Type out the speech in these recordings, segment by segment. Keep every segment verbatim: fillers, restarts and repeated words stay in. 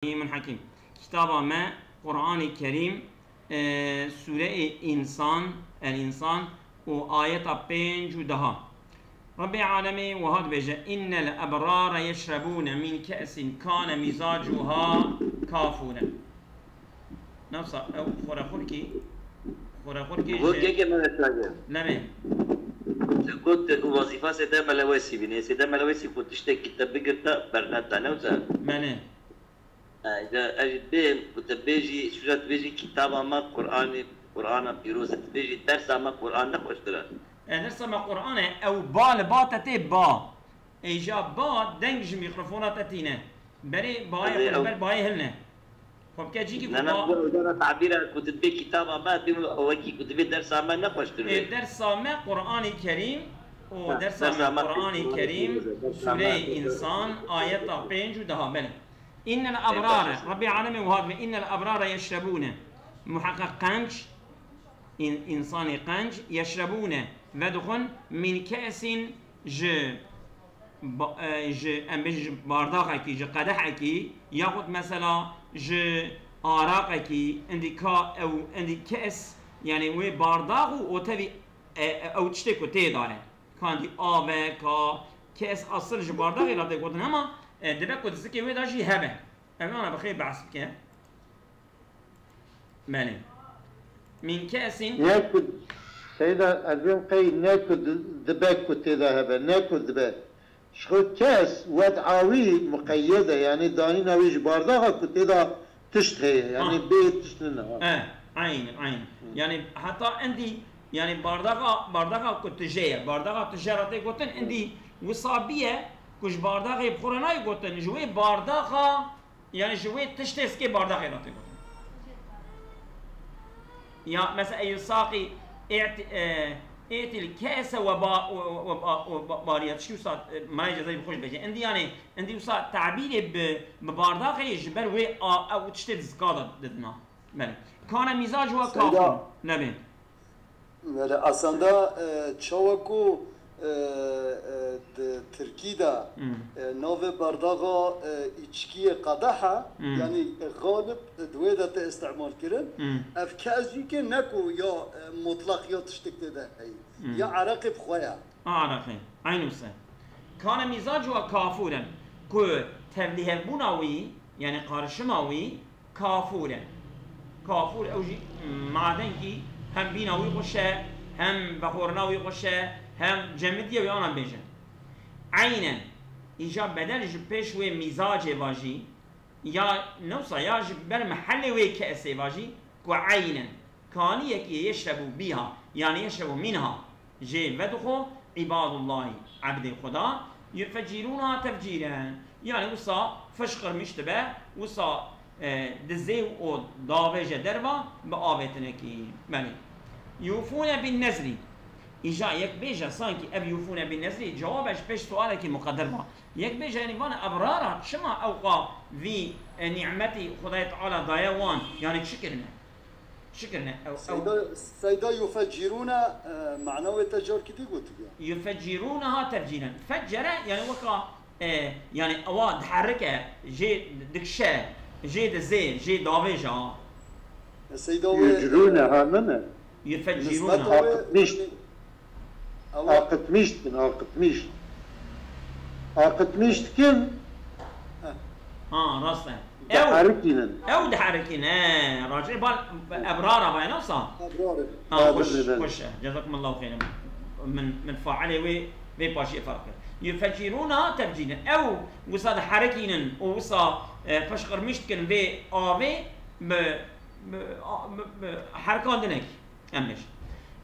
Alimun Hakim. Kitaba me, Qur'anê Kerîm, e, Sûreyê Însan, El Însan û ayeta pênc û deha. Rebbê Alemê wiha dibêje, "Innel ebrare yeşrebûne min ke'sin kane mizacuha kafûre." Nefsa ew xurexurkî, xurexurkî Got ji keke me çaye. Lemê. Got wezîfa Sêde Melewesî bîne. Sêde Melewesî ku tiştekî te bigirta berneta, ne wisa? Belê. E, ya ez jî bêm ku te bêjî, şûra tu bêjî kitaba me Qur'anê, Qur'ana pîroz e, tu bêjî dersa me Qur'an ne xweştir e. E, dersa me Qur'an e, ew ba li ba te tê ba. Êja ba deng ji mîkrofona te tîne. Berê bayê Hadi xwe ji ew ber bayê hilne. Xwe bike cîkî ku Nana ba bu ew dana tabîra ku tu dibê kitaba me, bî ew wekî ku dibê dersa me ne xweştir Ê, bê. Dersa me Qur'anê Kerîm û Ha, dersa me dersa me Qur'anê Qur'anê Kerîm, Kerîm, dersa me Sûreyê Qur'anê Însan, Kerîm. Ayeta pênc û deha, belê. Innel Ê, ebrare, baş e. Rebbê Alemê wiha dibê, innel ebrare yeşrebûne. Muheqeq qenc, în-, însanê qenc, yeşrebûne, vedixwin, min ke'sin, ji ba-, e, ji, em bêjin ji bardaxekî, ji qedehekî, yaxud mesela ji araqekî, indî ka ew, indî kes, yanî wê bardax û o tevî, e, e, ew tiştê ku tê de ye. Ka indî av e, ka kes asil ji bardaxê re tê gotin, hema, e, dibe ku di zikê wê de jî hebe. Ev ana bi xêr behs bike. Belê. Min kesin. Ne ku, Seyda, ez bêm qey ne ku di-, dibe ku tê de hebe, ne ku dibe. Ji xwe kes wed'a wî muqeyyed e, yanî danîna wî ji bardaxa ku tê de tişt heye, yanî Ah. bê tişt nine, ha. Eh, aynen, aynen. Hı. Yani hatta endî, yani bardaxa, bardaxa ku tije ye, bardaxa tije re tê gotin, endî wisa biye ku ji bardaxê bi xwe re nayê gotin, ji wê bardaxa Yani ji wê tiştê zikê bardaxê re tê gotin. Ya mesela ey saqî êti-, e, êtil kese we ba-, we, we, we ba-, we ba-, bariya tiştî wisa, e, mayê cezayî bi xwe jî bêje. Endî yani, endî wisa tabîrê bi, bi bardaxê ji ber wê a, ew tiştê di zika de didina. Belê. Kane mîzac we Seyda. Kafûr. Nebê. Wele aslında, e, çawa ku, e, e, di Tirkî de, Hmm. e, navê bardaxa, e, îçkiyê qedeha, Hmm. yanî, e, xalib, e, di wê de tê îstîmal kirin. Hmm. Ev kes jî ke ne ku ya, e, mutlaq ya tiştek tê de heye. Hmm. Ya ereqê bi xwe ye. A ereqê. Eyn wisa. Kane mîzac we kafûren. Ku tevlîhevbûna wî, yani qarişima wî, Kafûr e. Kafûr ew jî madenkî hem bîna wî xweş e, hem vexwarina wî xweş e, hem cemidî ye wê ana bêjin. Eynen. Îja bedel ji pêş wê mîzacê va jî, ya newsa ya ji ber mehelê wê kesê va jî, ku eynen. Kaniyekî yeşrebû bîha, yani yeşrebû mînha. Jê vedixwe îbadullahî, ebdê Xuda, yufecîrûna tefcîren. Yani wisa fişqirmiş dibe, wisa, e, dizê û davêje derva bi avêtinekî. Belê. Yufûne bin nezrî. Îja yek bêje, sankî ev yufûne bin nezrî, cewab e ji pêş sualekî muqeder va. Yek bêje, yani vana ebrara, çima ewqa vî, e, nîmetî Xudayê Teala daye wan, yani çi kirine? Çi kirine? Ew, ew Seyda, Seyda yufecîrûne, e, mana wê te carkî dî gotibiya. Yufecîrûneha tefcîren. Feccere, yani weka, e, yani ewa diherike, jê dikişe, jê dizê, jê davêja. E, Seyda wê, Yucrûneha nine. Yufecîrûneha. Nisbeta wê, Aqitmiş. Ewa. Aqitmiş dikin, aqitmiş. Aqitmiş dikin. Ha, rast e. Ew, Diherikînin. Ew diherikîn, he. Racî bal ebrara vay nasa. Ebrarê. Ha, Ha, xoş, belê, belê. Xoş e. Cezakumullahu xeyran. Min, min failê wê, vê paşiyê ferq kir. Yufecîrûna tefcîrîn. Ew wisa diherikînin û wisa, e, pişqirmiş dikin vê avê bi, bi, a, bi, bi herikandinekî. Em bêjin.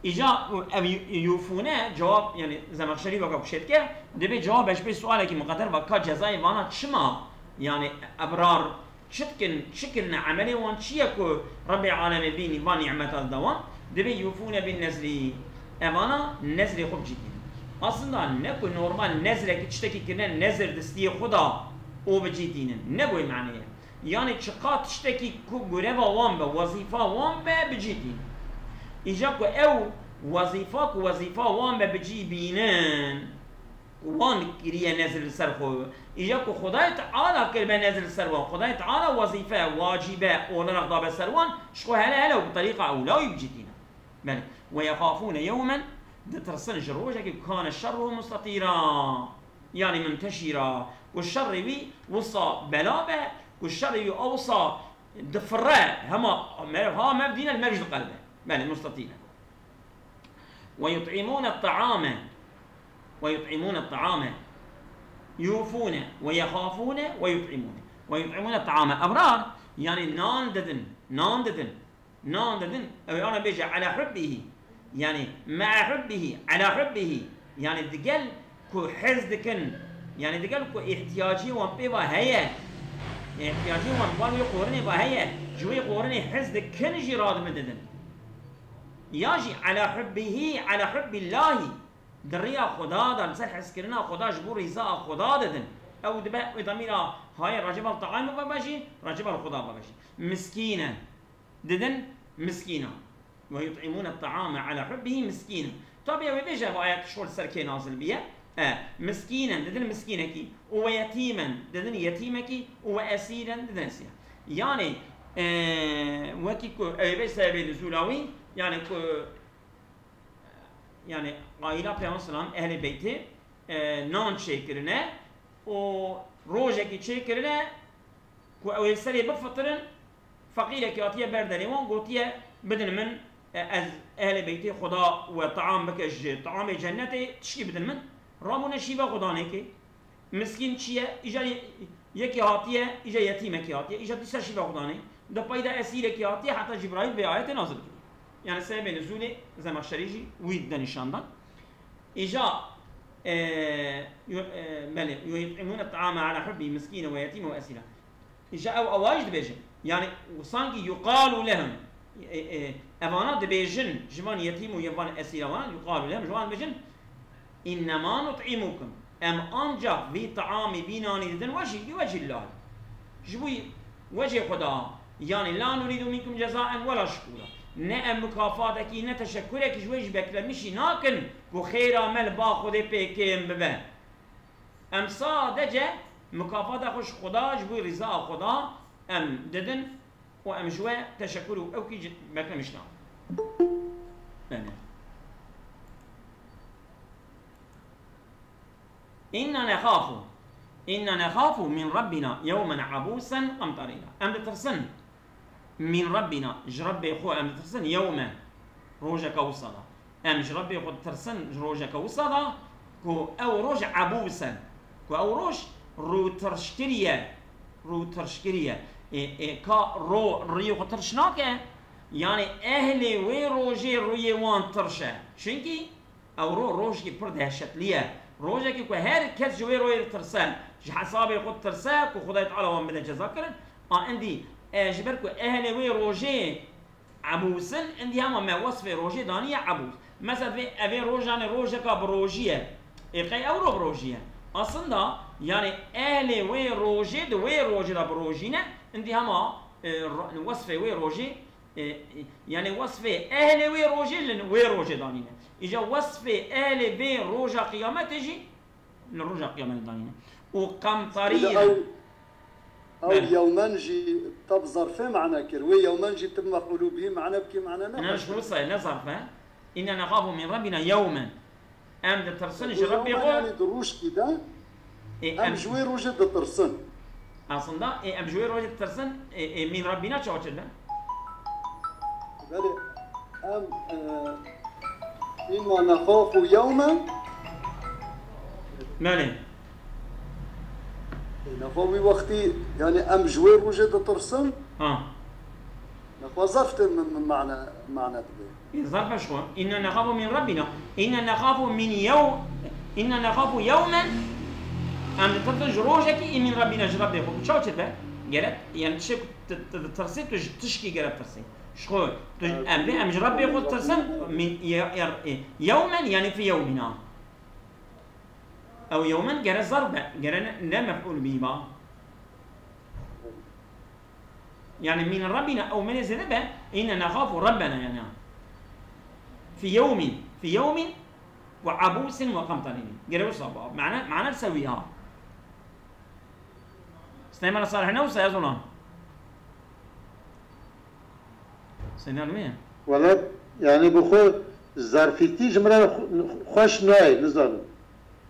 Îca ev yu-, yufûne cewab, yani Zemexşerî weke ku şêdike, dibê cewab e ji pê sualekî muqeder ve ka cezayê vana çima, yani ebrar çi dikin, çi kirine, emelê wan çi ye ku Rebbê alemê bînî van nîmeta dida wan, dibê yufûne bin nezrî, evana nezrê xwe bicîtînin. Aslında ne ku normal nezrek tiştekî kirine nezir distiyê xwe da û bicîtînin. Ne bi wê manê ye. Yani çiqa tiştekî ku gureva wan be, wezîfa wan be, bicîtînin. Îca ku ew wezîfa ku wezîfa wan be bicî bînin, wan kiriye nezir li ser xwe. Îja ku Xwedayê Teala kiribe nezir li ser wan. Xwedayê Teala wezîfe, wacîbe, olarak dabe ser wan, ji xwe hele hele û bi terîqa ewla wî bicîtîne. Belê. Ve yexafûne yewmen, ditirsin ji rojekî ku kane şerruhu mustatîra. Yanî munteşîra. Ku şerrê wî wisa bela be, ku şerrê wî ewsa difire, hema meriv ha mev dîne, li mev jî diqelbe. Belê, mustatîne. Ve yut'imûne ta'ame. Ve yut'imûne ta'ame. Yufûne ve yexafûne ve yut'imûne. Ve yut'imûne ta'ame. Ebrar, yanî nan didin, nan didin. Nan didin, ew ana bêje ala hubbihî. Yanî me'a hubbihî, ala hubbihî. Yanî digel ku hez dikin, yanî digel ku îhtiyacî wan pê ve heye. Îhtiyacî wan, wan wê qorinê ve heye. Ji wê qorinê hez dikin jî radibin didin. Ya jî ala hubbihî, ala hubbillahî. Di riya Xweda de, li ser hezkirina Xweda, ji bo rîza Xweda didin. Ew dibe wê demîra hayê racibal taam ve bejî, racibal Xweda ve bejî. Miskîne. Didin miskîna. Ve yut'imûne ta'ame ala hubbihî miskînen. Tabî ew ê bêje ev ayet şol ser kê nazil biye. E, miskînen, didin miskînekî. Û ve yetîmen, didin yetîmekî. Û ve esîren, didin esîren. Yanî, e, wekî ku ew ê bêje sebebê nuzûla wî, yanî ku, yanî aîla Peyxember selam, ehlê beytê, e, nan çêkirine û rojekî çêkirine, ku ew ê serê bifitirin, feqîrekî hatiye ber derê wan, gotiye, "Bidin min, e, ez ehlê beytê Xweda we taam bike ji taamê cennetê, tişkî bidin min." Rabûne şîva Xwedanêkê. Miskîn çi ye? Îja ye-, yekî hatiye, îja yetîmekî hatiye, îja dîsa şîva Xwedanê. Di peyda esîrekî hatiye, heta Cibraîl vê ayetê nazil kiriye. Yani sebebê nuzûlê Zemexşerî jî wî dide nîşandan. Îja, e, yo-, e, belê, "Ve yut'imûne ta'ame ala hubbî miskîne ve yetîme ve esîra." Îja ew awayî jî dibêjin. Yani, sankî yuqalu lehum. E, e, evana dibêjin, ji van yetîm û van esîra wan, yuqalu lehum, ji wan dibêjin, "Înnema nut'imukum." Em ancak vî taamî, vî nanî didin we jî, li wecihillahî. Ji bo wecê Xweda. Yani, "La nurîdu minkum cezaen wela şukûra." Ne em mukafatekî, ne teşekurekî ji we jî beklemîşî nakin ku xêra me li ba Xwedê pê kêm bibe. Em sadece mukafata xwe ji Xweda, ji bo rîza Xweda em didin û em ji we teşekur û ewkî ji beklemîş nakin. Belê. Înna nexafu. Înna nexafu min Rabbina yewmen abûsen qamtarîra. Em ditirsin min Rabbina, ji Rebbê xwe em ditirsin, yewmen, rojeke wisa da. Em ji Rebbê xwe ditirsin, ji rojeke wisa da, ku ew roj ebûsen, ku ew roj rûtirşkirî ye, rûtirşkirî ye. Ê, ê, ka ro riyê xwe tirş nake, yani ehlê wê rojê rûyê wan tirş e. Çimkî Ewro rojekî pir dehşetlî ye. Rojekî ku her kes ji wê rojê ditirse, ji hesabê xwe ditirse, ku Xwedayê Teala wan bide ceza kirin, a indî, e, ji ber ku ehlê wê rojê ebûs in, indî hema me wesfê rojê daniye ebûs. Mesela vê, evê rojanê rojeka bi rojî ye. Ê qey ewro bi rojî ye. Aslında, yani ehlê wê rojê di wê rojê de bi rojî ne, indî hema, e, ro-, wesfê wê rojê E, e, yani wesfê ehlê wê rojê li wê rojê danîne. Îca wesfê ehlê vê roja qiyametê jî li roja qiyametê danîne. Û qemtarîne. Ew, ew yewmen jî te bi zarfê mane kir. Wê yewmen jî tu bi mef'ûlû bihî mane bikî, mane ne. Ne, ji xwe sayê, ne zarf e. Înna nexafu min Rabbina yewmen. Em ditirsin ji Rebbê xwe. Yanî di rojkî de. Ê, em, em ji wê rojê ditirsin. Aslında, ê, em ji wê rojê ditirsin, ê, ê, min Rabbina çawa çêdibe? Belê, em, e, înna nexafu yewmen. Belê. Ê, nexwe wî wextî, yani em ji wê rojê ditirsin. Ha. Nexwe zerf tê min, min mane, mane dibe. Ê, zerf e ji xwe. Înna nexafu min Rabbina. Înna nexafu min yew-, înna nexafu yewmen. Em ditirsin ji rojekî, ê min Rabbina, ji Rebbê xwe. Çawa çêdibe? Gerek, yani tişek tu, tu ditirsî, tu ji tişkî gerek tirsî. Ji xwe, tu, em vê, em ji Rebbê xwe ditirsin, min ye-, ye-, e, yewmen, yani fi yewmina. Ew yewmen gere zerf be, gere ne, ne mef'ûl bî ba. Yani min Rabbina ew menê zêde be, inna nexafu Rabbena yani. Fi yewmin, fi yewmin, وعبوس وقمطرير. Gere wisa ba. Mane, mane li ser wî ha. Süleyman Salih ne wisa ya zonan? Süleyman mi? Wele, yani bi xwe zarfîtî ji min re xwe-, xweş nayê, nizanim.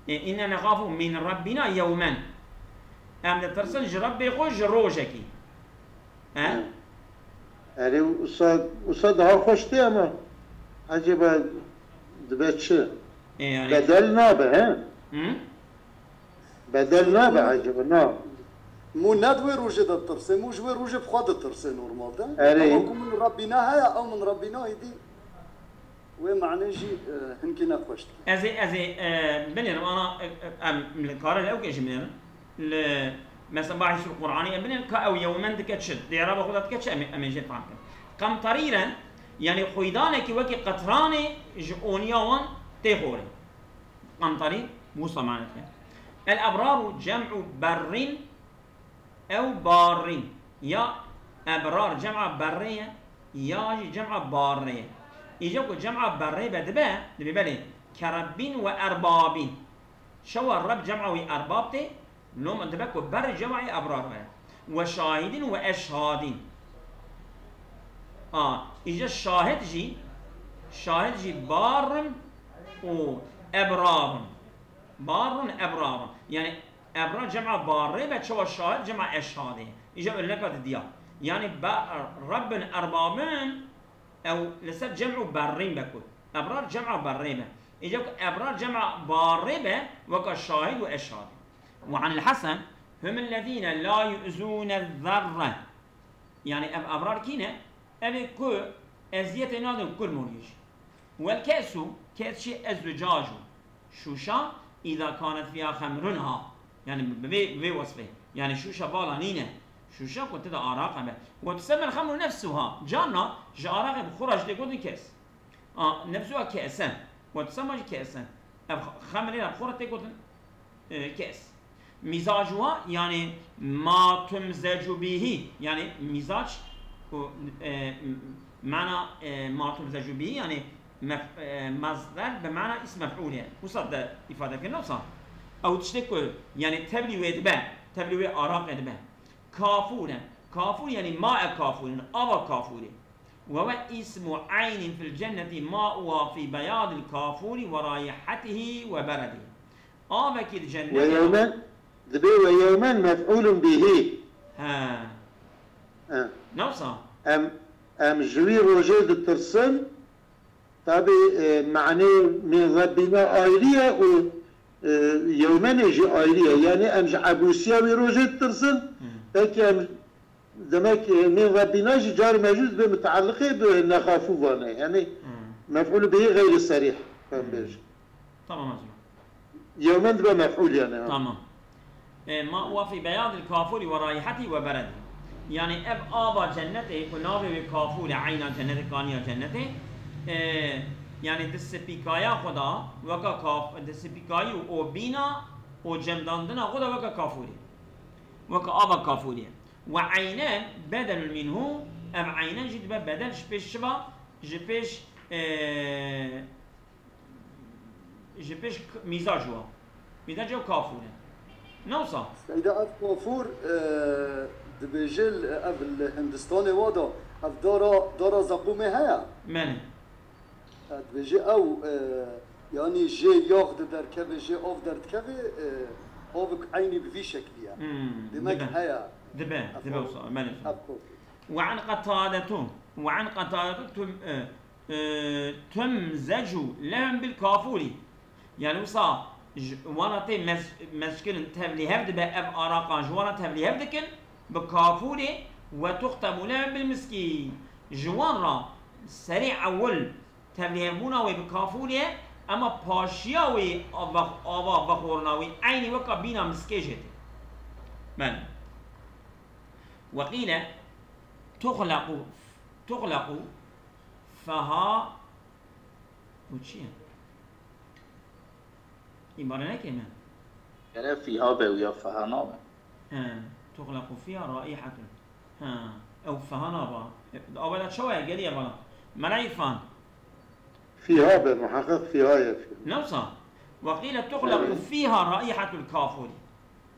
E, inna nexafu min Rabbina yewmen. Em ditirsin ji Rabbê xwe ji rojekî. He? Erê, wisa, wisa daha xweş tê ama ecêba dibe çi? E, yani. Bedel nabe, he? Hı? Bedel nabe ecêba, na. Mû ne di wê rojê de ditirse, mû ji wê rojê bi xwe ditirse normalde. Erê. Ama ku min Rabbina heye, ew min Rabbina êdî. Wê mane jî, e, hinkî nexweş dike. Ez ê, ez ê, e, binêrim, ana, e, e, em li karê ew kê jî binêrin. Li, mesela, bahîs û Qur'anî em binêrin, ka ew yewmen dike çi? Di Eraba xwe de dike çi? Em ê, em ê jê fam kin. Qemtarîren, yani xwîdanekî wekî qetranê ji oniya wan tê xorê. Qemtarî, wisa mane dike. El ebraru cem'u berrin, ew barrîn. Ya ebrar cema berrê ye, ya jî cema barrê ye. Îca ku cema berrê be dibe, dibê belê kerebbîn ve erbabîn. Şewa reb cema wî erbab tê, loma dibe ku berrê cema wî ebrar be. Ve şahidîn ve eşhadîn. A, îca şahid jî, şahid jî barrun û ebrarun. Barrun ebrarun. Yani ebrar cema barrê be, çawa şahid cema eşhadê. Îja ölneka didiya. Yani ba-, Rabbin erbabin ew li ser cem'u berrîn be ku. Ebrar cema berrê be. Îja ku ebrar cema barrê be, weka şahid û eşhadê. Ve anil Hasan, humul lezîne la yu'zûne zerre. Yani ev ebrar kî ne? Ev ê ku eziyetê nadin kurmoriyê jî. Wel ke'su, ke's jî ezzucacu. Şûşa, îza kanet fiha xemrunha. Yani bi vê, vê wesfê. Yani şûşa vala nîne. Şûşa ku tida araq hebe. Ve tusemel xemru nefsuha. Carna ji araqê bi xwe re jî tê gotin kes. A, nefsuha ke'sen. Ve tusema jî ke'sen. Ev xemrê re bi xwe re tê gotin, e, kes. Mizacuha, yani ma tumzecu bihi, yani mizac, ku, e, mana, e, ma tumzecu bihi, yani mef-, e, mazder bi mana ism mef'ul e. Wisa de ifade kirin, wisa. Ew tiştê ku, yani tevlî wê dibe, tevlî wê araqê dibe. Kafûre. Kafûr yani ma'e kafûrin, ava kafûrê. Ve ve ismu aynin fil cenneti ma'uha fi beyadil kafûri ve raihetihi ve beredihi. Avekî li Ve cennetê yewmen, dibê ve yewmen mef'ulun bihi. He. He. Nawsa? Em, em ji wî rojê ditirsin. Tabi, e, manê min Rebbîna ayrî ye û, e, yewmenê jî ayrî ye. Yani em ji ebûsiya wî rojê ditirsin. Hı. Belkî em, demek, e, min Rebbîna jî car mecûz bê mutaliqê bi nexafû vane. Yani Hı. mef'ûl bihî xeyrî serîh, em Hı. bêjin. Tamam, ezra. Yewmen dibe mef'ûl yani, ha. Tamam. E, ma huwa fi beyadil kafûri ve raîhetî ve beredi. Yani ev ava cennetê ku navê wê kafûr e, eyna cennetê, kaniya cennetê, e, yani di sipîkaya xwe de, weka kaf-, di sipîkayî û obîna û cemdandina xwe de weka kafûrê. Weka ava kafûrê. Ve eynen bedelun minhu, ev eynen jî dibe bedel ji pêş çi va? Ji pêş, e, Ji pêş k-, mîzac wa. Mîzac ew kafûr e. Ne wisa? Seyda, ev kafûr, e, dibêje li, ev li Hindistanê wa da, ev dara, dara zeqûmê heye. Menê. E, dibêje ew, e, yanî jê yax di derkeve, jê av derdikeve, e, avik eynî bi vî şeklî ye. Hmm, Demek dibe. heye. Dibe, Ev dibe kafûr. wisa, menê. Ev kafûr. Ve an Qetadetu, ve an Qetadetu tüm, e, e, tumzecu lehum bil kafûrî. Yani wisa ji wana tê mez-, mezkirin tevlî hev dibe ev araqa ji wana tevlî hev dikin bi kafûrê ve tuxtemu lehum bil miskî. Ji wan ra serê ewil tevlî hevbûna wê bi kafûrê ye, ema paşiya wê ava, ava vexorina wê eynî weka bîna miskê jê tê. Ben. Ve qîle tuxlequ, tuxlequ Feha û çi ye? Îbare neke me? Gere fîha be û ya feha nabe. He, tuxlequ fîha raihetun. He, ew feha naba. E, awela çawa ye geliye bana? Mela Îrfan. Fîha be, muheqeq fîha ye. Ne wisa? وقيل تغلق فيها رائحة الكافور.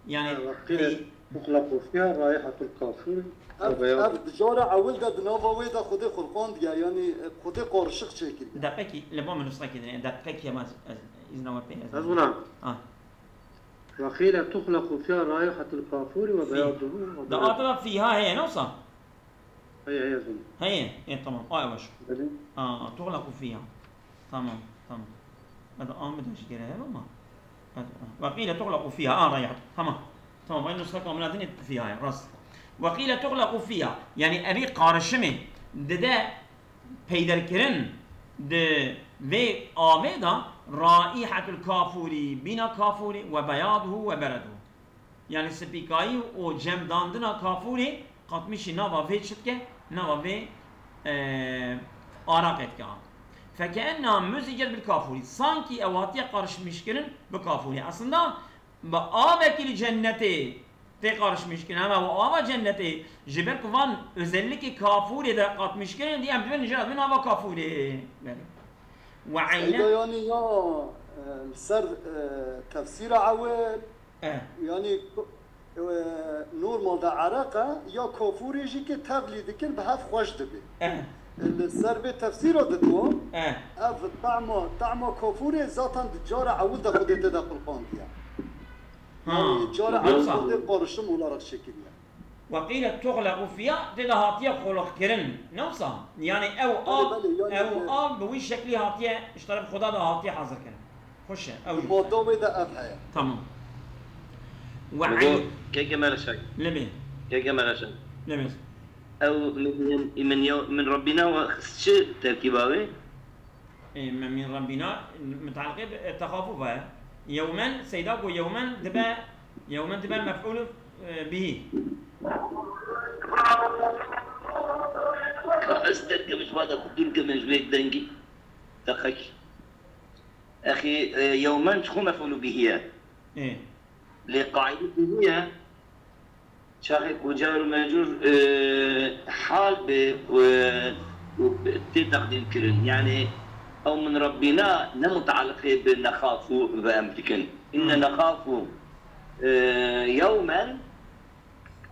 Yani, وقيل تغلق فيها رائحة الكافور Ev, ev di cara ewil de di nava wê de Xwedê xulqandiye, yanî Xwedê qarişik çêkiriye. Deqekî, li ba min nusxekî dinê, deqekî hema ez, ez îzna we pê ez. Ez wina. Ah. وقيل تغلق فيها رائحة الكافور وبياضه وبرده. Da ata da fîha heye, ne wisa? Heye, heye, zûn. Heye, e, tamam. Ay, baş. Belê. Aa, تغلق فيها. Tamam, tamam. Hadi, Ahmet hoş gere hep ama. Hadi, وقيل تغلق فيها. Aa, rayhat. Tamam. Tamam, aynı nusxa kamına dinle fîha ya, rast. وقيل تغلق فيها. Yani, evî qarişimê dide peyderkirin di vê avê de رائحة الكافور, bîna kafûrê, وبياضه وبرده. Yani spîkayî û cemdandina kafûrê qatmişî nava vê çi dike? Nava vê, e, araqê dike. فكأنها مزجت بالكافور. Sankî ew hatiye qarişmişkirin bi kafûrê. Aslında bi avekî li cennetê tê qarişmişkirin. Hema ew ava cennetê ji ber ku van özellikê kafûrê de qatmişkirin, diye em dibin jî dibin ava kafûrê. Belê. Ve Seyda aynen. Yani ya e, li ser e, tefsîra ewil, Eh. Yani e, normalde ereqe ya kafûrê jî ke tevlî dikin bi hev xweş dibe. Eh. Li ser vê tefsîra didwa, Eh. ev tahma, tahma kafûrê zaten di cara ewil de Xwedê tê de xulqandiye. Ha. Yani cara ewil Xwedê qarişim olarak çekiriye. وقيل تغلق فيها, tê de hatiye xulqkirin. Ne wisa? Yani ew av, belê, yani ew av bi wî şeklî hatiye, ji teref Xuda de hatiye hazirkirin. Xweş e, ew jî. Moda wê de ev heye. Tamam. Ve Li bo ayn- keke me reşay. Lê bê. Keke me reşay. Lê bê. Ew min, min, min, min Rabbîna we xist çi terkîba wê? Ê, me min Rabbîna, mutaliqê bi, e, texafufa ye. Yewmen, Seyda got yewmen dibe, yewmen dibe mef'ûl, e, bihî. Ez derkevim ji vada ku dûr kevin ji vê dengî. Deqek. Exî, e, yewmen ji xwe mef'ûl bihî ye. Ê. Lê qaîde bihî ye. Çaxê ku car û mecrûr, e, hal be, e, û tê teqdîm kirin. Yani ew min Rabbîna ne mutaliqê bi nexafu ve em dikin. Inne Hmm. nexafu, e, yewmen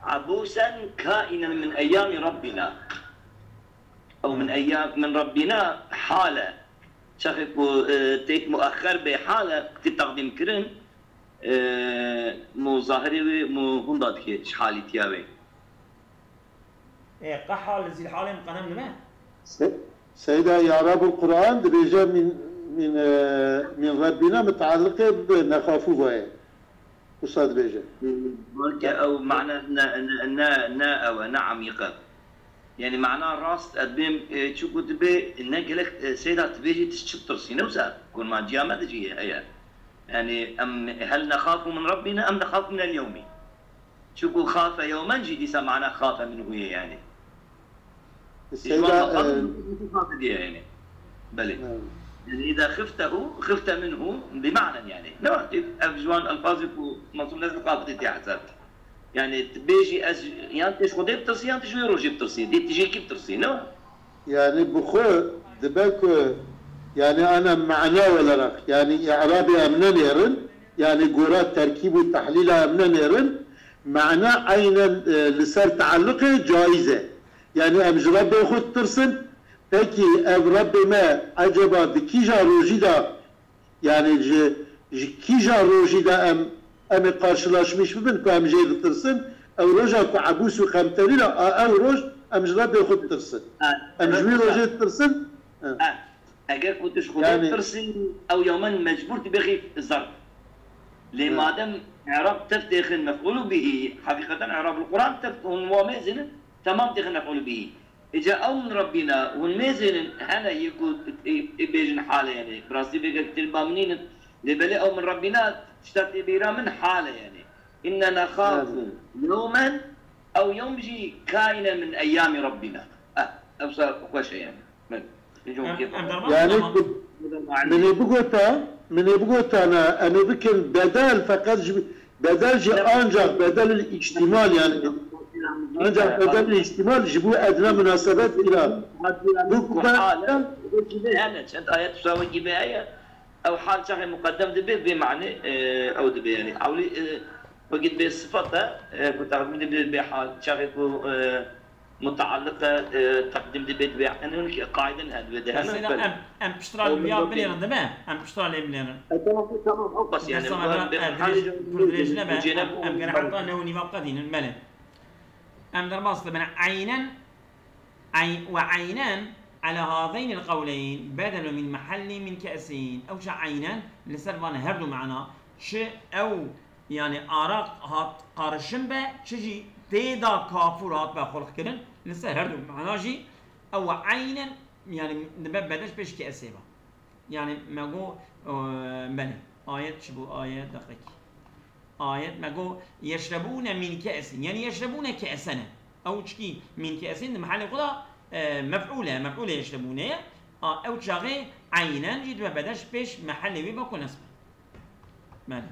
abûsen kaînen min eyyamî Rabbîna. Ew min Hmm. eyyam, min Rabbîna hal e. Çaxê ku, e, têk muexxer bê hal e, tê teqdîm kirin. E, mo zahirê wê, mo hunda dike ji halîtiya wê. E, qeha li zîlhalê miqenem nime? Se-, Seyda ya Rabbul Quran dibêje min, min, e, min Rabbina mutaliqê bi nexafu vaye. Wisa dibêje. Belke ew mana ne, ne, ne, ne ew e, ne emîq e. Yani mana rast e, dibêm, e, çiku dibe ne gelek, e, Seyda dibêjî tu çi tirsî, ne wisa kurmanciya me de jî heye. Yani em hel nexafu min Rabbina, em nexafu min el-yewmi. Çiku xafe yewmen jî dîsa mana xafe minhu ye yani. Seyda, e, xafe diye yani. Belê. Evet. Yani, îda xiftehu, xifte minhu, bi manen yani. Ne wextê ev ji wan elfazê ku Mansur Nezmi xafetê tê hesab. Yani, tu bêjî ez yan tu ji Xwedê bitirsî, yan tu ji wê rojê bitirsî. Dê tu ji kî bitirsî, ne? Yani, bi xwe dibe ku, yani, ana mana olarak, yani, i'rabê em nenêrin, yani, gora terkîb û tehlîla em nenêrin, mana eynen, e, li ser tealluqê caiz e. Yani, em ji Rebbê xwe ditirsin, pekî ev Rebbê me eceba di kîja rojî de, yani ji, ji kîja rojî de em, em ê qarşılaşmış bibin ku em jê ditirsin, ew roja ku ebûs û qemterî de, a, ew roj em ji Rebbê xwe ditirsin. Ha, Em ji wî evet, rojê ditirsin. Ha. Ha, eger ku tu ji Xwedê Yani- bitirsî, ew ya min mecbûr tu bêxî zerf. Lê Ha. madem i'rab tev têxin mef'ûlû bihî, heqîqeten i'rabul Quran tev hûn wa mêzinin, temam têxin mef'ûlû bihî. Îca ew min Rebbîna, hûn mêzênin hene yê ku ê, ê bêjin hale yani. Bi rastî vê gelek têl ba min nînin. Lê belê ew min Rebbîna tişta tê bîra min hale yani. Inne nexafu yewmen ew yewm jî kaînen min eyyamî Rebbîna. Eh, ew sa xweş e yani. Min, min cûm Em, kêf em ama. derman Yani ama. ku min ê bigota, min ê bigotana, em ê bikin bedel feqet ji, bedel jî Ne- ancak bedel îhtimal yani. Ancak bedel ihtimal ji bu edna münasebet ila bu hal, gibi hele, çend ayet tuşa ve gibi heye. Ew hal çaxê muqeddem dibe, bê mane, e, ew dibe yani. Ewlî, e, wekî dibe sifat e, e, ku teqdîm dibe, bê hal çaxê ku, e, mutaalliq e, e, teqdîm dibe, dibe. Yani qaiden he dibe de. Mesela em, em piştra li ya bilêrin, değil mi? Em piştra lê bilêrin. E, tamam, tamam. Bas yani. Mesela em, em, dirêj, pir dirêj nebe, em, em gene heta ne û nîva qedînin, belê. Em derbas dibin. Eynen, ey-, ve eynen ala hazeynil qewleyn bedelu min mehelli min ke'sin. Ew çax eynen li ser van her du mana, çi ew, yani araq hat qarişin be, çi jî tê de kafûr hat be xulq kirin, li ser her du mana jî ew ve eynen, yani dibe bedeş pêş ke'sê be. Yani me got, e, belê. Ayet çi bû? Ayet deqekî. Ayet me got, yeşrebûne min ke'sin. Yani yeşrebûne ke'sene. Ew çikî min ke'sin di mehelê xwe de, e, mef'ûl e, mef'ûlê yeşrebûne ye. A, ew çaxê eynen jî dibe bedeş pêş mehelê wî ve ku nesb e. Belê.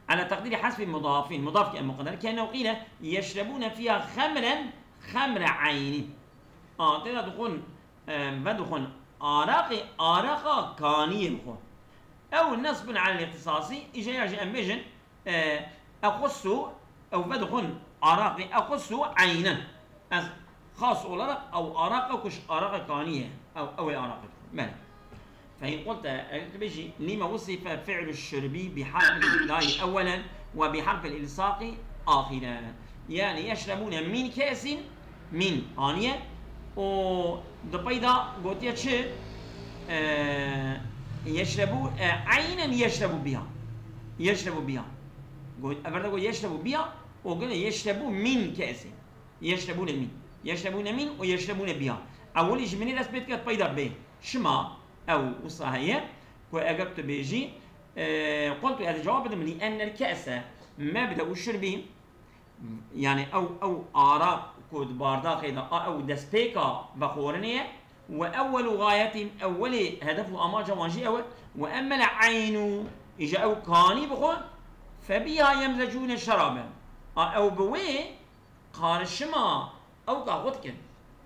Ala teqdîrî hesbi mudafîn. Mudaf ke muqedder. Ke ennehu qîle, yeşrebûne fîha xemren, xemre eyni. A, tê de dixwin, e, vedixwin araqê, araqa kaniyê xwe. Ew nesbun alel îxtisasî, îja ya jî em bêjin, e, exusu, ew vedixwin araqê, exusu eynen. Ez xas olarak ew araqa ku ji araqa kaniyê, ew, ew ê araqa dixwin. Belê. Fe in qulte, eger tu bêjî, lîme wusife fi'lu şurbî bi harfil îltîdayî ewwelen ve bi harfil îlsaqî axiren. Yani yeşrebûne min ke'sin, min haniye û di pey de gotiye çi? E, yeşrebû, e, eynen yeşrebû biha. Yeşrebû biha. Got, ever de got yeşrebû biha û gune yeşrebû min ke'sin. Yeşrebûne min. Yeşrebûne min û yeşrebûne biha. Ewilî ji minî dest pê dike, di pey de bê. Şima ew wisa heye ku eger tu bêjî, e, qultu, ez cewab bidim, li ennel ke'se mebde'u şurbî, yani ew, ew araq ku di bardaxê de a, ew destpêka vexwarinê ye, we ewwelu gayetîn, ewwelê hedef û amaca wan jî ew e, we emmel eynu, îja ew kanî bixwe, fe biha yemzecûne şeraben. A, ew bi wê qarişima ewka xwe dikin.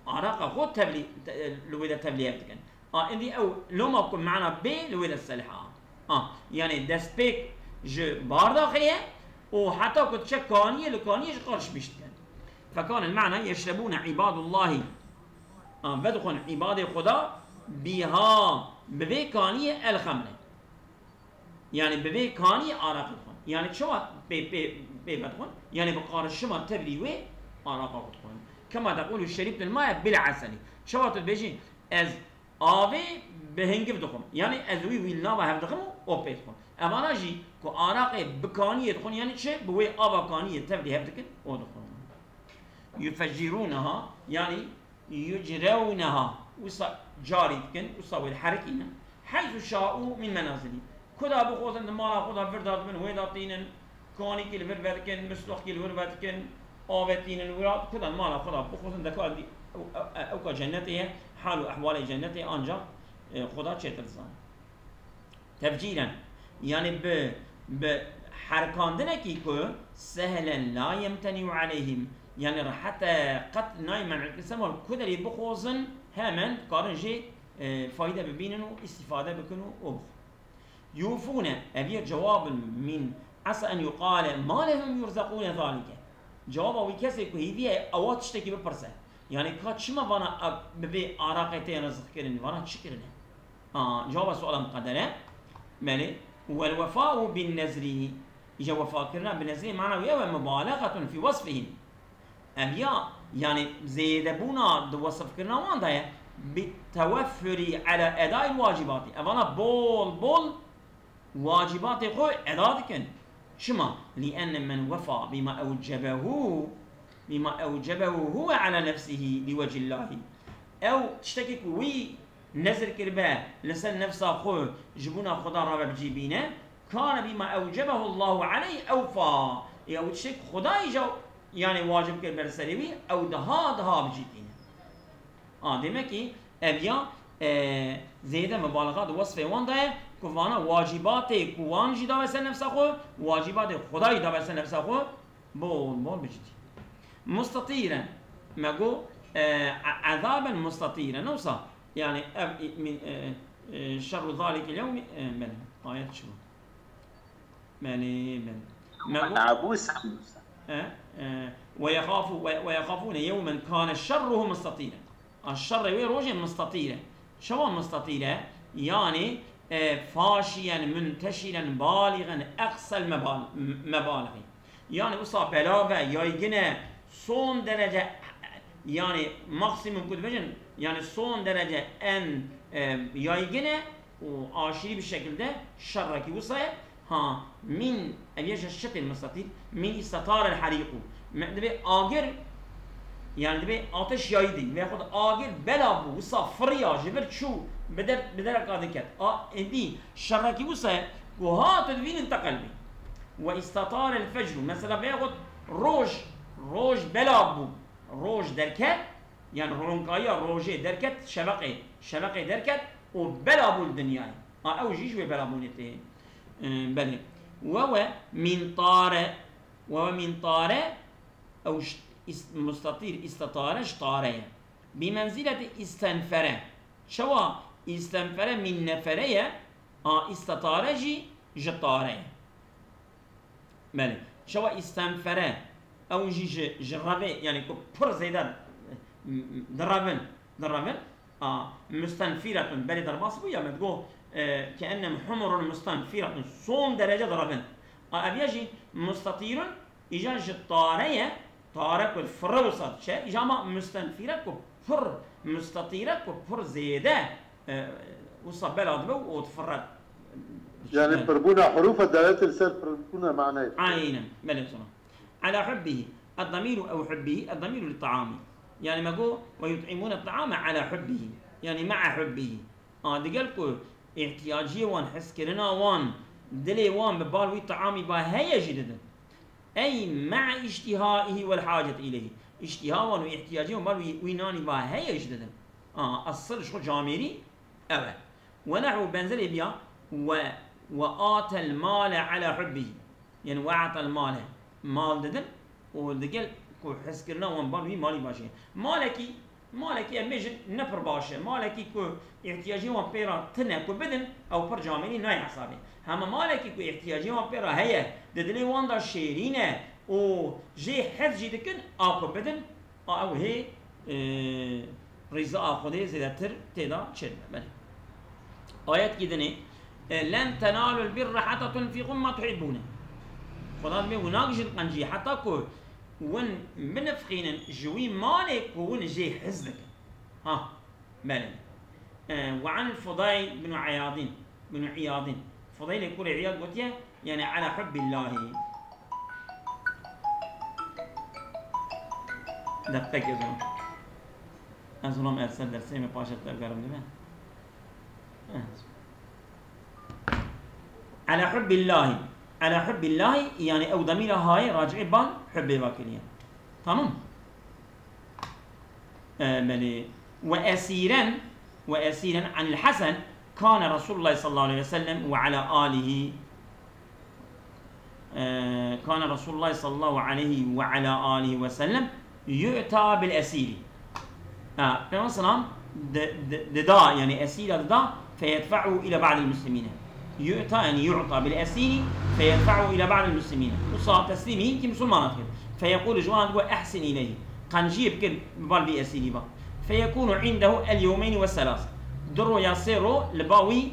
Araqa xwe tevlî, te-, li wê de tevlî hev dikin. A, îndî ew loma ku mana bê li wê de selih a. A, yani destpêk ji bardaxê ye û heta ku diçe kaniyê, li kaniyê jî qarişmîş dikin. Fekane mana yeşrebûne îbadullahî. A, vedixwin îbadê Xweda biha, bi vê kaniyê el xemre. Yani bi vê kanî araqî dixwin. Yani çawa pê, pê, pê vedixwin? Yani bi qarişima tevlî wê araqa xwe dixwin. Kema tequlu şerîbtul maye bil eselî. Çawa tu dibêjî, ez avê bi hingiv dixwim. Yani ez wî, wî li nava hev dixim û o pê dixwim. Evana jî ku araqê bi kaniyê dixwin, yani çi? Bi wê ava kaniyê tevlî hev dikin, o dixwin. Yufeccirûneha, yani Yucrewneha, wisa carî dikin, wisa wê diherikînin. Heysu şa'û min menazilî. Kuda bixwazin di mala xwe de vir dadibin, wê de tînin, kanîkî li vir vedikin, misloxkî li vir vedikin, avê tînin wira, kuda di mala xwe de bixwazin, deka ev, ew, ew, ewka cennetê ye, hal û ehwalê cennetê ancak, e, Xuda çêtir dizane. Tefcîren, yani bi, bi herkandinekî ku sehlen la yemtenîu aleyhim, yani rehet e, qet nayê men'kirin ser wan, ku derê bixwazin hemen dikarin jê, e, fayde bibînin û îstîfade bikin û, û bixwin. Yufûne, ev ye cewabin min esa en yuqale ma lehum yurzekûne zalike. Cewaba wî kesê ku hêvî ye ewa tiştekî bipirse. Yani ka çima vana ev bi vê araqê tê rizq kirin, vana çi kirine? A, cewaba suala muqedder e. Belê. Wel wefa'u bin nezri. Îja wefakirina bi nezrî mana wî ew e, mubalexetun fî wesfihim. Ev ya, yani zêdebûna di wesifkirina wan de ye. Bi teweffurî ala edayil wacibati. Evana bol bol wacîbatê xwe eda dikin. Çima? Li enne men wefa bîma ewcebehu, bîma ewcebehu huwe ala nefsihî li wecihillahî. Ew tiştekî ku wî nezir kiribe li ser nefsa xwe ji bona Xuda re ve bi cî bîne, kane bîma ewcebehu Allahu aleyh ewfa. Ê ew tiştek Xuda îja, yani wacib kiribe li serê wî, ew daha, daha bi cî tîne. A, demek ki ev ya, e, zêde mubalaxa di wesfê wan de ye, ku vana wacîbatê ku wan jî dabe ser nefsa xwe, wacîbatê Xwedayî dabe ser nefsa xwe, bol bol bi cî tîne. Mustatiren. Me got, e, e-, ezaben mustatiren. Ne wisa? Yani ev, e, min, e, e, şerru zalikil yevmi, e, belê. Ayet çi bû? Belê, belê. Me got, Abûs. e, e, ve yexafu-, ve, ve yexafûne yevmen kâne şerruhu mustatiren. A şerrê wê rojê mustatîr e. Çawa mustatîr e? Yani, e, faşiyen, munteşiren, balîgen, eqsel mebal-, m-, mebalixî. Yani wisa belav e, yaygin e, son derece, yani maksimum ku dibêjin, yani son derece en, e, yaygin e û aşîrî bir şekilde şerrekî wisa ye. Ha, min, ev yê ji şitên mistatîr, min istatar el herîqû. Me, dibê agir, yani dibê ateş yaydı. Veyahut agir bela bû, wisa firiya, ji vir çû, bi der, bi dereka diket. A, êdî şerrekî wisa ye, ku hat divînin te qelbî. Ve istatar el fecru. Mesela veyahut roj, roj bela bû, roj derket, yani ronkayiya rojê derket, şeveqê, şeveqê derket û bela bû li dinyayê. A, ew jî ji wê belabûnê tê. E, belê. Wewe min tare, wewe min tare, ew ş-, is-, mustatîr, istatare, ji tare ye. Bi menzileti istenfere. Çawa istenfere min nefere ye, a istatare jî ji tare ye. Belê. Çawa istenfere, ew jî ji, ji revê, yani ku pir zêde, m-, m-, direvin, direvin. A, mustenfiretun, belê derbas bû ya me digo, e, ke ennem humurun mustenfiretun, son derece direvin. A, ev ya jî mustatirun, îca ji tare ye, tare ku fire wisa diçe, îca ma mustenfire ku pir, mustatire ku pir zêde, e, wisa bela dibe û difire. Yani pirbûna hurûf e delalet li ser pirbûna manayê. Aynen, belê sana. Ala hubbihi. Ed-damiru ew hubbihi, ed-damiru lit-taami. Yani me got, "Ve yut'imûne ta'ame ala hubbihi." Yani ma'a hubbihi. A, digel ku ihtiyaciyê wan, hezkirina wan, dilê wan bi bal wî taamî ba heye jî didin. Ey ma'a iştihaihi vel hacet ileyhi. Îştiha wan û ihtiyacê wan bar wî, wî nanî va heye jî didin. A, esil ji xwe camêrî ev e. Ve nehwu benzerê biya ve, ve atel male ala hubbihi. Yani ve atel male. Mal didin û digel ku hezkirina wan bar wî malî baş e. Malekî Malekî em bêjin ne pir baş e. Malekî ku ihtiyacê wan pê re tune ku bidin, ew pir camêrî nayê hesabê. Hema malekî ku ihtiyacê wan pê re heye, di dilê wan de şêrîn e û jê hez jî dikin, a ku bidin, a ew hê, e, rîza a Xwedê zêdetir tê de çêdibe. Belê. Ayetkî dinê, e, "Len tenalul birre heta tunfiqu mimma tuhibbûne." Xweda dibê hûn nagihîjin qenciyê heta ku hûn binifqînin ji wî malê ku hûn jê hez dikin. Ha, belê. E, ve anil Fudayl bin Iyadin, bin Iyadin. Fudaylê kurê Iyad gotiye, yani ala hubbillahi. Deqek ez ona. Ez ona ersel dersê me paşa tevgerim dibe. Evet. Ala hubbillahi. Ala hubbillahi, yani ew demîra hayê racî ban hubbê va kiriye. Tamam. E, belê. Ve esiren, ve esiren anil Hasan, kâne Resulullah sallallahu aleyhi ve sellem ve ala alihi, e, kâne Resulullah sallallahu aleyhi ve ala alihi ve sellem yu'ta bil esiri. Ha, Peygamber sallam di, di, dida, yani esira dida, feyedfa'u ila ba'dil muslimine. Yu'ta, yani yu'ta bil esiri, feyedfa'u ila ba'dil muslimine. Wisa teslîmî hînkî misilmana dikir. Feyekulu, ji wan digo, ehsin ileyhi. Qenciyê bikir, bi bal vî esîrî ba. Feyekunu indehu el yewmeyni ve selas. Du roya sê ro li ba wî,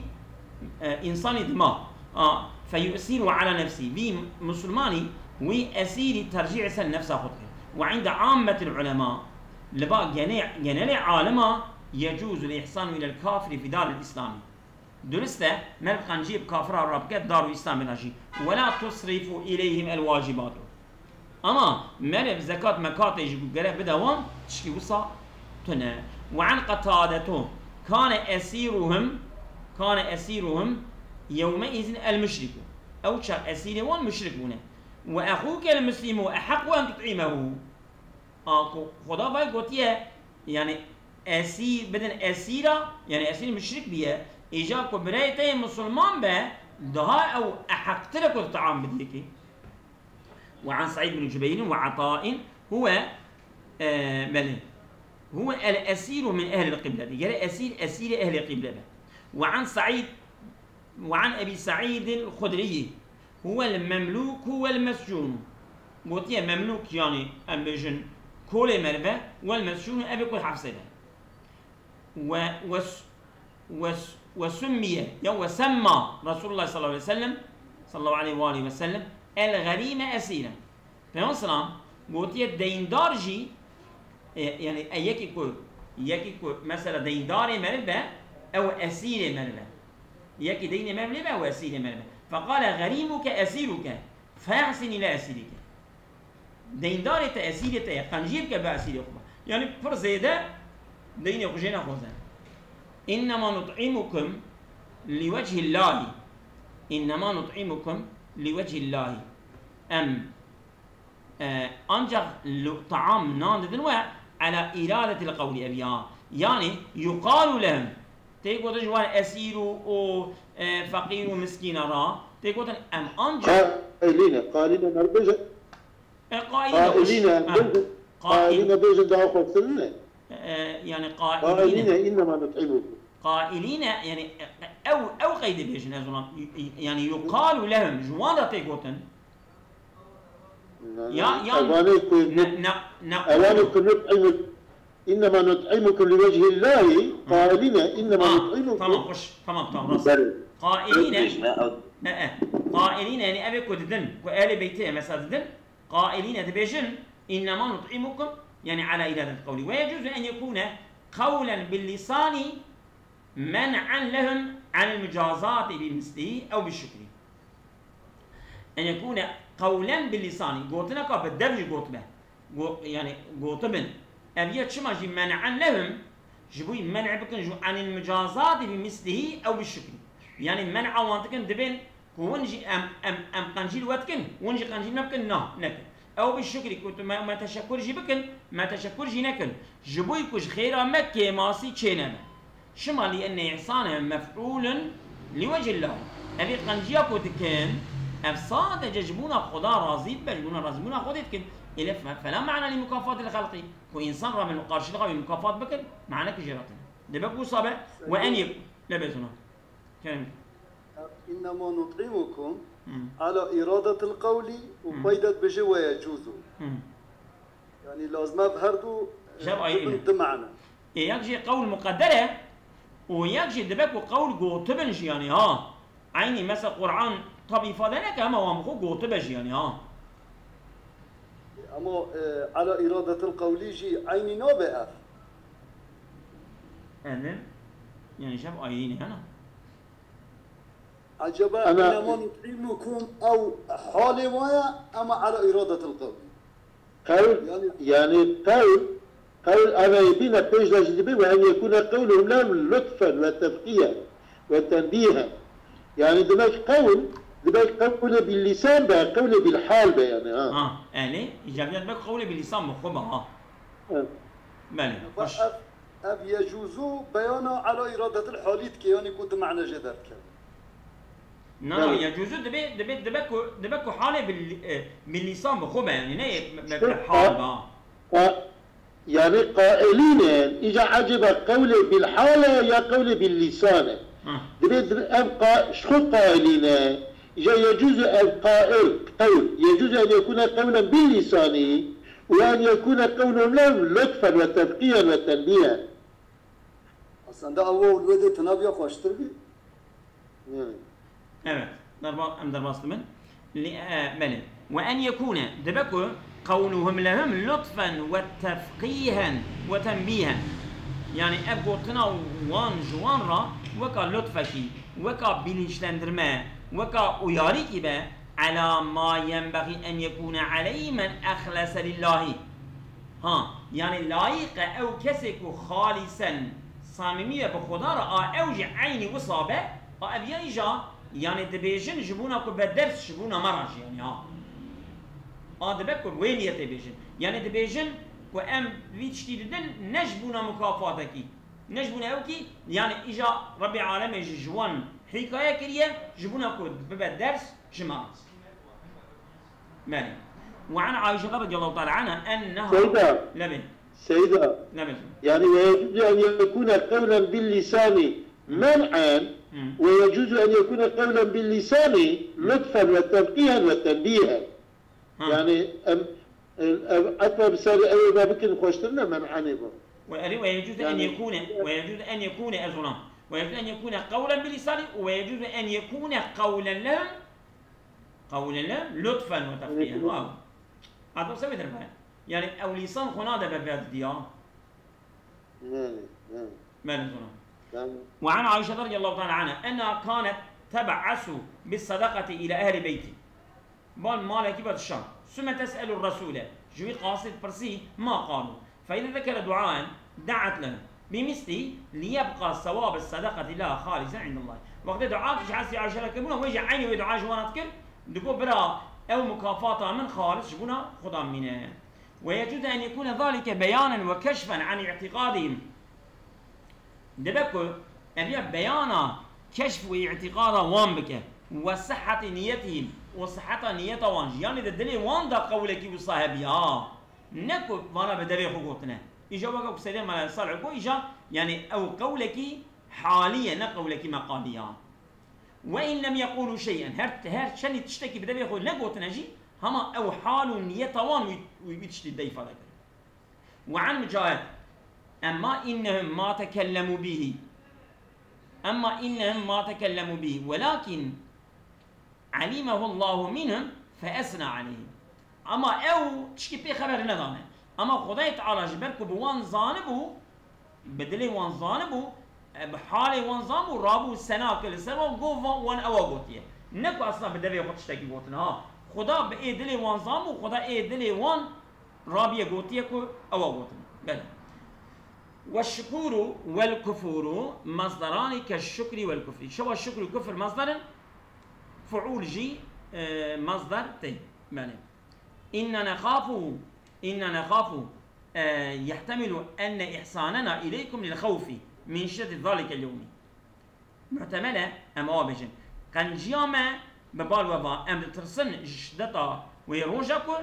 e, însanî dima. A, feyu'siru ala nefsî. Vî misilmanî, wî esîrî tercîh ser nefsa xwe dike. Ve inde ammetil ulema. Li ba gene-, genelê alima, yecuzul ihsanu ilel kafiri fi daril îslami. Durist e, meriv qenciyê bi kafira re bike, dar û Îslamê de jî. Wela tusrifu ileyhim el wacibatu. Ama meriv zekat mekatê jî ku gerek bide wan, tişkî wisa tune. Ve an Qetadetu, kane esiruhum, kane esiruhum yewme izin el muşriku. Ew çax esîrê wan muşrik bûne. Ve exûke el muslimu eheqqu en tut'imehu. A ku Xweda vay gotiye, yani esîr, bidin esîra, yani esîr müşrik biye, îca ku birayê te yê musulman be, daha ew eheqtir e ku tu taam bidiyekî. Ve an Said bin Cübeyrin ve Ata'in huve Ee, belê. Huwe el-esîru min ehlil qîble. Digere esîr, esîrê ehlê qîble be. Ve an Seîd, ve an Ebî Seîdil Xudriyî. Huwel memlûku wel mescûnu. Gotiye memlûk, yanî em bêjin kolê merive, wel mescûnu, ev ê ku hepsê be. Ve, ve, ve, ve summiye, ya ve semma Resulullah sallallahu aleyhi ve sellem, sallallahu aleyhi ve aleyhi ve sellem, el-gharîme esîren. Peygamber selam gotiye deyndar jî, e, yani, e, yekî ku, yekî ku mesela deyndarê meriv be, ew esîrê meriv e. Yekî deynê meriv lê be, ew esîrê meriv e. Feqale gharîmuke esîruke, fehsin ile esîrike. Deyndarê te esîrê te ye, qenciyê bike bi esîrê xwe. Yani pir zêde deynê xwe jê nexwaze. İnnema nut'imukum li vechillâhi. İnnema nut'imukum li vechillâhi. Em, e, ancak lu-, taam, nan didin we ala iradetil qawli ev ya. Yani yuqalu lehum. Tê gotin ji wan esîr û, û, e, feqîr û miskîna ra. Tê gotin em ancak Qailîne, qailîne meriv bêje. E, qaîl de xweş. Qailîne Ha. bêjin, Qaîl. qailîne bêjin daha xweştir ne? E, yani qailîne. Qailîne innema nut'imukum. Qailîne, yani, e, ew, ew qeydê bêjin ez ona. Yani yuqalu lehum, ji wan re tê gotin. Ne, Ya, ne, ya, evanê ku ne, nut-, ne, ne, evanê ku nut'imuk-, innema nut'imukum li vechillâhi, qailîne innema Tamam, nut'imukum. tamam, xweş, tamam, tamam, rast. Belê. Qailîne, Bêjin, ha, e, e. Qailîne, yani ev ê ku didin, ku ehlê beytê ye, mesela didin, qailîne dibêjin, innema nut'imukum, yani ala iradet qawli. Ve yecuzu en yekune qawlen bil lisani men'an lehum anil mucazati bi mislihi ew bi şukri. En yekune qawlen bil lisani, gotineka bi dev jî gotibe. Go-, yani gotibin. Ev ya çima jî men'an lehum, ji bo men'e bikin ji anil mucazati bi mislihi ew bi şukri. Yani men'a wan dikin dibên ku hûn jî em, em, em qencî li we dikin, hûn jî qencî me bikin, na, nekin. Ew bi şukrî ku tu me, me teşekur jî bikin, me teşekur jî nekin. Ji bo ku ji xêra me kêmasî çênebe. Çima? Li enne îhsane mef'ûlun li wecihillah. Evê qenciya ku dikin, ev sadece ji bona Xweda razî bibe, ji bona razîbûna Xwedê dikin. Ê lê fe-, fela ma'na li mukafatil xelqî. Ku însan re min qarşılığa wî mukafat bikin, manekî jê re tune. Dibe ku wisa be, we en yek, lê bêzûna. Kerem. Innema nut'imukum Hı. ala iradetil qawli û Hı. peyda dibêje we yecuzu. Hı. Yani lazim ev her du, Jev e, ayrı bibin ne? Di mane. E, yek jî qewl muqedder e û yek jî dibe ku qewl gotibin jî yani ha. Eynî mesela Qur'an tab îfade neke ama wan bi xwe gotibe jî yani ha. Ama, e, ala iradetil qawli jî eynî nabe ev. Ev, yani jev ayrî ne yana. Acaba Ana- innema nut'imukum ew halê wa ye, ema ala iradetil qawli. Qewl, Yani- yani qewl, qewl eve bîne pêş de jî dibe ve en yekune qewluhum lehum lutfen ve tefkiyen ve tenbîhen. Yani demek qewl, demek qewlê bil lisan be, qewlê bil hal be yani ha. Ha, yani, îcabiyet be qewlê bil lisan bi xwe be ha. Evet. Belê, Ve xweş. ev, ev yecuzu beyana ala iradetil halî dike, yani ku di mane jê derdikeve. Na, na, Belê. yecuzu dibe, dibe, dibe ku, dibe ku halê bil, e, bil lisan bi xwe be, yani ne me, me, Şo hal qa-, ba. qa-, yani qailîne, îca ecêba qewlê bil hal e ya qewlê bil lisan e? Ha. Dibe, dibe ev qa-, ji xwe qailîne, îca yecuzu ev qail, qewl, yecuzu en yekune qewlen bil lisanî, û en yekune qewluhum lehum lutfen ve tefkiyen ve tenbîhen. Aslında ew û wê dê tinabiya xweştir bî. Evet. Evet. Derba-, em derbas dibin. Li, e, belê. Ve en yekune, dibe ku qewluhum lehum lutfen ve tefkihen ve tenbîhen. Yani ev gotina wan ji wan ra weka lutfekî, weka bilinçlendirme, weka uyarîkî be, Ela ma yenbexî en yekûne aleyhi men exlese lillahî. Ha, yani layîq e ew kesê ku xalîsen samîmî be bi Xweda re, a ew jî eynî wisa be, a ev ya îja, yani dibêjin ji bona ku be ders ji bona me re jî, yani ha. A dibe ku wê niyetê bêjin. Yani dibêjin ku em vî tiştî didin ne ji bona mukafatekî, ne ji bona ew kî, yani îja Rebbê Alemê jî ji wan hîkaye kiriye, ji bona ku bibe ders ji me re. Belê. Ve an Ayşe radiyallahu teala anha enneha Seyda. Lebê. سيدة، نعم. يعني ويجوز أن يكون قولا باللسان منعا، ويجوز أن يكون قولا باللسان لطفا وتنقيها وتنبيها. ها. يعني أم، أم، أطلب سر أي ما بكن خوشترنا منعا يبقى. ويجوز أن يعني يكون، ويجوز أن يكون أزونا، ويجوز أن يكون قولا باللسان، ويجوز أن يكون قولا لهم، قولا لهم لطفا وتنبيها. واو. هذا سوي دربان. يعني أو لسان خنا ده ببيت ديا. بله، بله. بله، زونا. بله. وعن عائشة رضي الله تعالى عنها أنها كانت تبعث بالصدقة إلى أهل بيتي. بان مالكي بعد الشام. ثم تسأل الرسول. جوي قاصد برسي ما قالوا. فإذا ذكر دعاء دعت له بمثله ليبقى ثواب الصدقة لها خالصا عند الله. وقت دعاء كش حسي عائشة كبونا ويجي عيني ودعاء جوانات كر. دكو برا أو مكافاتا من خالص جبونا خدا منه. ويجوز أن يكون ذلك بيانا وكشفا عن اعتقادهم. Dibe ku ev ya beyana keşf û îtîqada wan bike, we sihhetî niyetihîm û sihheta niyeta wan jî, yanî di dilê wan de qewlekî wisa hebiya. Ne ku vana bi devê xwe gotine. Îja weke ku Seydê Mela Salih got, îja, yanî ew qewlekî halî ye, ne qewlekî meqalî ya. Ve in lem yeqûlû şey'en. Her, her çendî tiştekî bi devê xwe negotine jî, hema ew hal û niyeta wan wî, wî, wî tiştî de îfade kir. Ve an Mucahid. Emma innehum ma tekellemû bihî. Emma innehum ma tekellemû bihî. Welakin alimehu Allahu minhum fe esna aleyhim. Ama ew tişkî pê xeber nedane. Ama Xwedayê Teala ji ber ku bi wan zanibû, bi dilê wan zanibû, e, bi halê wan zanbû, rabû sena kir li ser wan, got, wan, wan ewa gotiye. Ne ku esna bi devê xwe tiştekî gotin, ha. Xuda bi ê dilê wan zanbû, Xuda ê dilê wan rabiye gotiye ku ewa gotin. Bele. Ve şukuru vel kufuru masdarani ke şukri vel kufri. Şewa şukr û kufr masdar in, fuul jî, e, masdar tê. Bele. İnna nexafu, inna nexafu, e, yehtemilu enne ihsanena ileykum lil xawfi min şiddeti zalikel yevmi. Muhtemel e, em awa bêjin. Qenciya me bi bal we va, em ditirsin ji şiddeta wê roja ku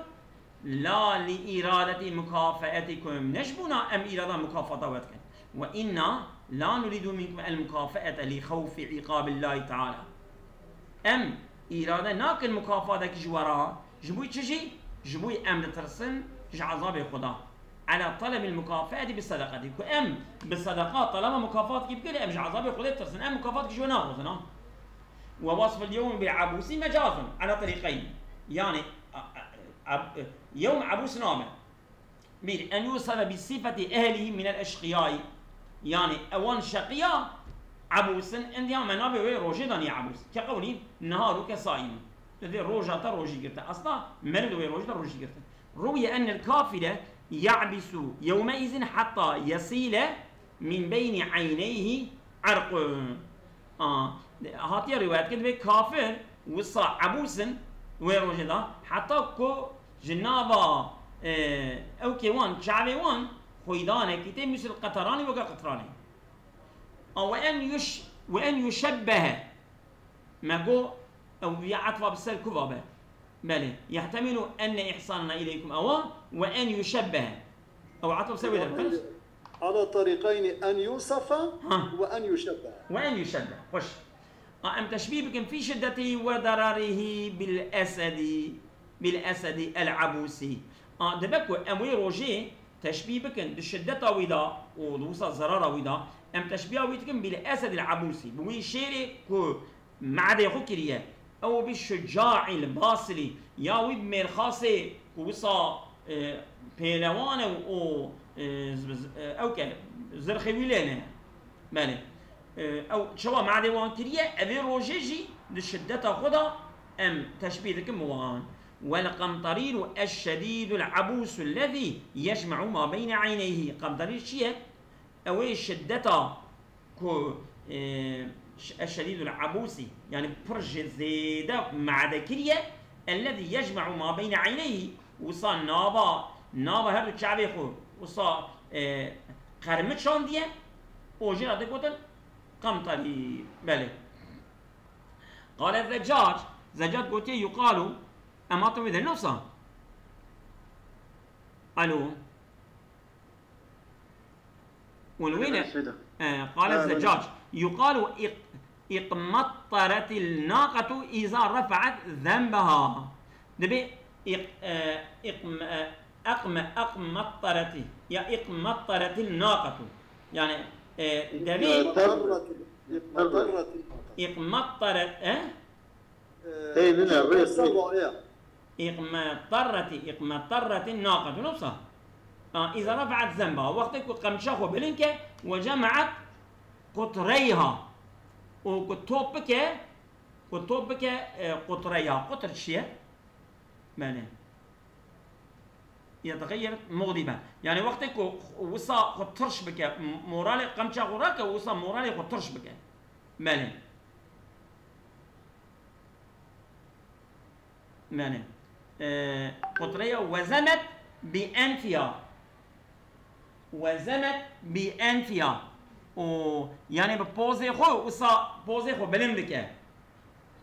la li îradetî mukafeetikum, ne ji bona em îrada mukafata we dikin. Ve inna la nurîdu minkum el mukafeete li xewfî îqabillahi teala. Em îrade nakin mukafatekî ji we re, ji bo çi jî? Ji bo em ditirsin ji ezabê Xuda. Ala talebil mukafeeti bi sedaqeti. Ku em bi sedeqa taleba mukafatekî bikin, em ji ezabê Xwedê ditirsin. Em mukafatekî ji we naxwazin, ha. Ve wasful yewmi bil abûsî mecazun ala terîqeyn. Yani, a, a, a, yewm abûs nabe. Bir, en yusafe bi sifeti ehlihi minel eşqiyayî. Yani, ewan şeqiya abûsin, indiya me nabê wê rojê de niye abûs. Ke qewlî, neharuke saîm. Tu dê roja te rojî girtin. Asla meriv di wê rojê de rojî girtin. Ruwiye ennel kafire ya'bisu yewmeizin hatta yesile min beynî eyneyhî erqun. A, hatiye rîwayet kirin, divê kafir wisa ebûsin wê rojê de, heta ku ji nava, e, ewkê wan, çavê wan, xwîdanekî tê, misl qeteranî, weke qetranê. A, ve en yuş-, ve en yuşebbehe. Me got, ew ya etfa bi ser kuva be. Belê. Yehtemilu enne ihsanena ileykum ewa ve en yuşebbehe. Ew etfa bi ser wê de. Ala tariqayni en yusafa Ha. ve en yuşebbehe. Ve en yuşebbehe. Xweş. A, em teşbîh bikin fî şiddetî ve dararihî bil esedi, bil esedi el abûsî. A, dibe ku em wê rojê teşbîh bikin di şiddeta wî de û di wisa zerara wî de, em teşbîha wî dikin bil esedi el abûsî. Bi wî şêrê ku me'dê xwe kiriye. Ew bi şuca'il basilî, ya wî bi mêrxasê ku wisa, e, pêlewan e û, e, z-, z-, e, ew ke zirxê wî lê ne. Belê. E, ew çawa me'dê wan kiriye, evê rojê jî di şiddeta xwe de em teşbîh dikin bi wan. Wel qemtarîru eşşedîdul ebûsu lezî yecme'u ma beyne eyneyhî. Qemtarîr çi ye? Ew ê şiddeta ku, e, ş-, eşşedîdul ebûsî, yani pir ji zêde me'de kiriye, ellezî yecme'u ma beyne eyneyhî, wisa nava, nava her du çavê xwe, wisa, e, qermi çandiye, û jê re tê gotin qemtarîr. Belê. Qale Zeccac, Zeccac gotiye, yuqalu, em hatin wê de ne wisa? Alo. Û li wî ne, e, qale Zecac, yuqalu iq-, iqmattaretil naqetu îza refe'et zenbeha. Dibê iq-, e, iqm-, e, aqme, aqmattareti, ya iqmattaretil naqetu. Yani, e, devê Tarratil, tarratil. Iqmattaret, e? Ey, nine, rê, rê. Îqmetarreti, îqmetarreti naqetun wisa. A, îza refe'et zenba. Wextê ku qemça xwe bilind ke, we cemaet qutreyha. Û ku top bike, ku top bike, e, qutreyha. Qutr çi ye? Belê. Yetexeyyeret muxdiben. Yani wextê ku wisa xwe tirş bike, m-, moralê qemça xwe rake, wisa moralê xwe tirş bike. Belê. Belê. Ee, qutreya wezemet bi enfiya. Wezemet bi enfiya. O, yani bi pozê xwe, wisa pozê xwe bilind dike.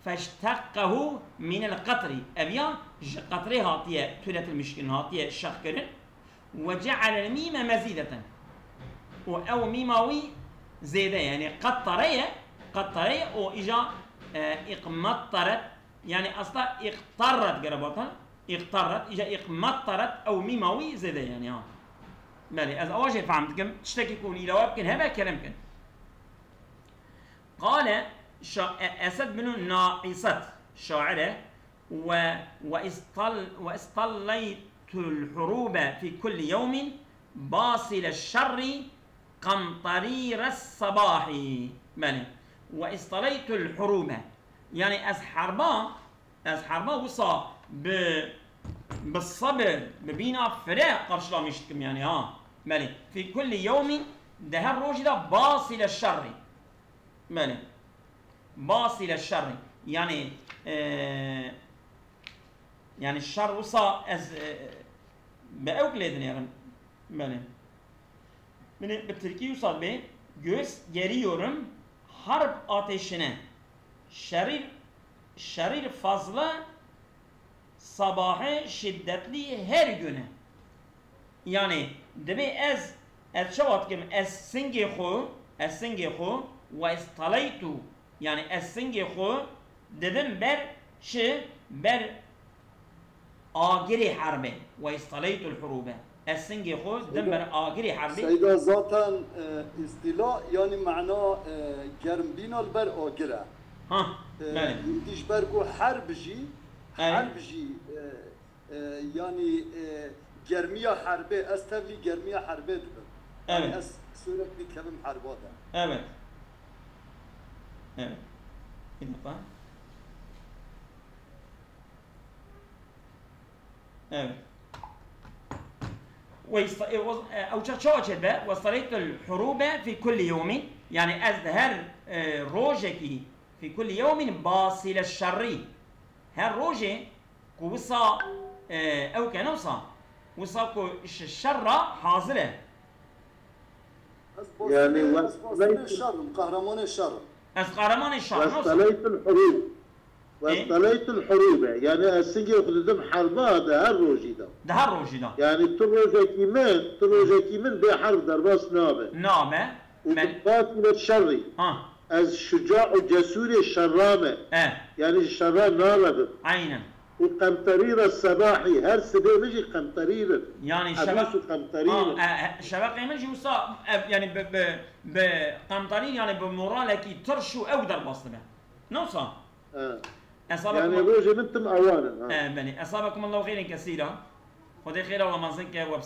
Feştekkehu minel qatri. Ev ya ji qatrê hatiye, türetilmiş kirin, hatiye şex kirin. Ve cealel mîme mezîdeten. Û ew mîma wî zêde, yani qattare ye, qattare ye û îja, e, iqmattaret, yani asla iqtarret gere bata, iqtarret, îja iqmattaret ew mîma wî zêde yani ha. Belê, ez awa jê fehm dikim, tiştekî ku hûn îlawe bikin, hebe kerem kin. Qale şa-, e-, Esed bin Naîset, şair e, we, we istal-, we istaleytul hurube fi kulli yewmin basile şerri qamtarîre sabahî. Belê. We istaleytul hurube. Yani ez herba, ez herba wisa bi, bi sabir, bi bîna fire qarşılamış dikim yani ha. Belê. Fi kulli yewmin, de her rojî de basile şerri. Belê. Basile şerri. Yani, e, yani şer wisa ez, e, bi ewk lê dinêrim. Belê. Min bi tirkî wisa dibê, göz geriyorum harp ateşine. Şerir, şerir fazla sabahı şiddetli her güne. Yani, dibê ez, ez çawa dikim, ez singê xwe, ez singê xwe, we istaleytu, yani ez singê xwe didim ber çi, ber agirê herbe, we istaleytul hurube. Ez singê xwe didim ber agirê herbe. Seyda zaten, e, istila yani mana, e, germbîna li ber agir e. Ha, e, belê. Îdî ji ber ku herb jî, evet, herb jî, e, E, yani, e, germiya herbê, ez tevlî germiya herbê dibim. Yani, evet, ez sürekli kevim herba de. Evet. Evet. Bir dakika. Evet. Ve ista-, e, o, e, ew çax çawa çêdibe? Ve saleytul hurube fi kulli yewmin. Yani ez de her, e, rojekî, fi kulli yewmin basile şerri. Her rojê ku wisa, e, ew ke ne wisa, wisa ku ji şer re hazir e. Ez Yani, basîrê, we-, ez basîrê şer im, qehremanê şer im. Ez qehremanê şer im, ne wisa? Westeleytul hurûb. Ê? Westeleytul hurûbe. Yani, ez singê xwe didim herba de, her rojî de. Di her rojî de. Yani, tu rojekî min, tu rojekî min bê herb derbas nabe. Nabe. Û men- bi qatîle şerrî. Ha. Ez şuca û cesûrê şerra me. E. Yani ji şerra narevim. Aynen. Û qemterî re sebahî, her sibê min jî qemterî re. Yani Hebûs şeveq-, û qemterî ha, re. E, e, şeveqê min jî wisa, e, yani bi, bi, bi qemterî, yani bi moralekî tirş û ew derbas dibe. Ne wisa? E. Esaba Yani kuma- rojê min tim ewan in, ha. E, belê. Esaba kum Allah xêrên kesîra. Xwedê xêra we mezin ke, we bi